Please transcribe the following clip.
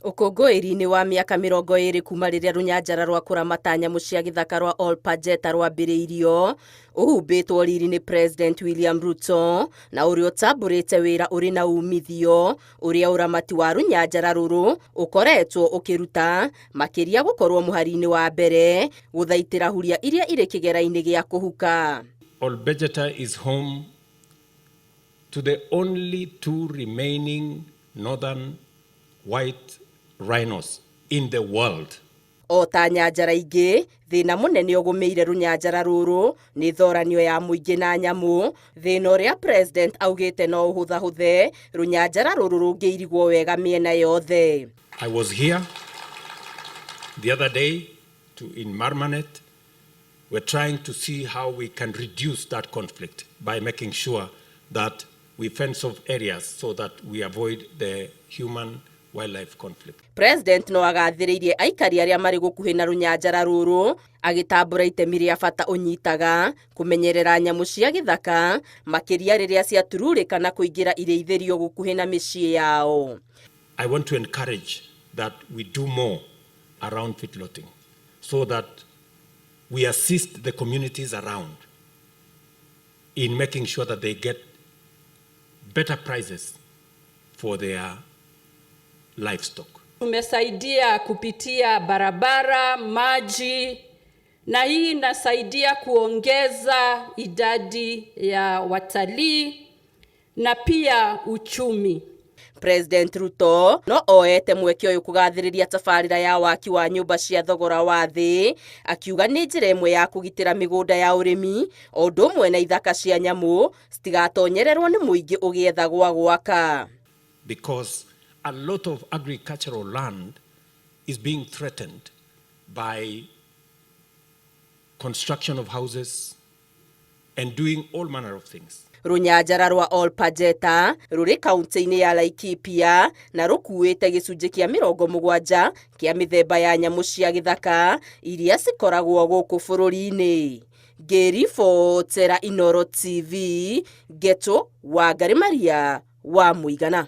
Ũkũngũĩri-inĩ wa mĩaka 20 kuma rĩrĩa rũnyanjara rwa kũramata nyamũ cia gĩthaka rwa Ol Pajeta rwambĩrĩirio, ũhumbĩtwo riri nĩ President William Ruto na ũrĩa ũtambũrĩte wĩra ũrĩ na umithio ũrĩa ũramati wa rũnyanjara rũrũ ũkoretwo ũkĩruta, makĩria gũkorwo mũhari-inĩ wa mbere gũthaitĩra huria iria irĩ kĩgera-inĩ gĩa kũhuka. Ol Pejeta is home to the only two remaining northern white rhinos in the world. O ta nyanjara ingĩ, thĩna mũnene ũgũmĩire rũnyanjara rũrũ nĩ thoranio ya mũingĩ na nyamũ, thĩna ũrĩa President augĩte no ũhũthahũthe rũnyanjara rũrũ rũngĩirigwo wega mĩena yothe. I was here the other day in Marmanet. We're trying to see how we can reduce that conflict by making sure that we fence off areas so that we avoid the human wildlife conflict. President no agathĩrĩirie aikari arĩa marĩ gũkuhĩ na rũnyanjara rũrũ agĩtambũra itemi rĩa bata ũnyitaga kũmenyerera nyamũ cia gĩthaka, makĩria rĩrĩa ciatururĩka na kũingĩra irĩithĩrio gũkuhĩ na mĩciĩ yao. I want to encourage that we do more around feedlotting so that we assist the communities around in making sure that they get better prices for their livestock. Tumesaidia kupitia barabara, maji, na hii inasaidia kuongeza idadi ya watalii na pia uchumi. President Ruto no oete mweke ũyũ kũgathĩrĩria tabarĩra ya waki wa nyũmba cia thogora wa thĩ, akiuga nĩ njĩra ĩmwe ya kũgitĩra mĩgũnda ya ũrĩmi o ũndũ ũmwe na ithaka cia nyamũ citigatonyererwo nĩ mũingĩ ũgĩetha gwa gwaka. Because a lot of agricultural land is being threatened by construction of houses and doing all manner of things. Rũnyanjara rwa Ol Pajeta rũrĩ kaunti-inĩ ya Laikipia na rũkuĩte gĩcunjĩ kĩa 70 kĩa mĩthemba ya nyamũ cia gĩthaka iria cikoragwo gũkũ bũrũri-inĩ. Ngĩribotera Inooro TV, Ngeto Wangari Maria wa Mũigana.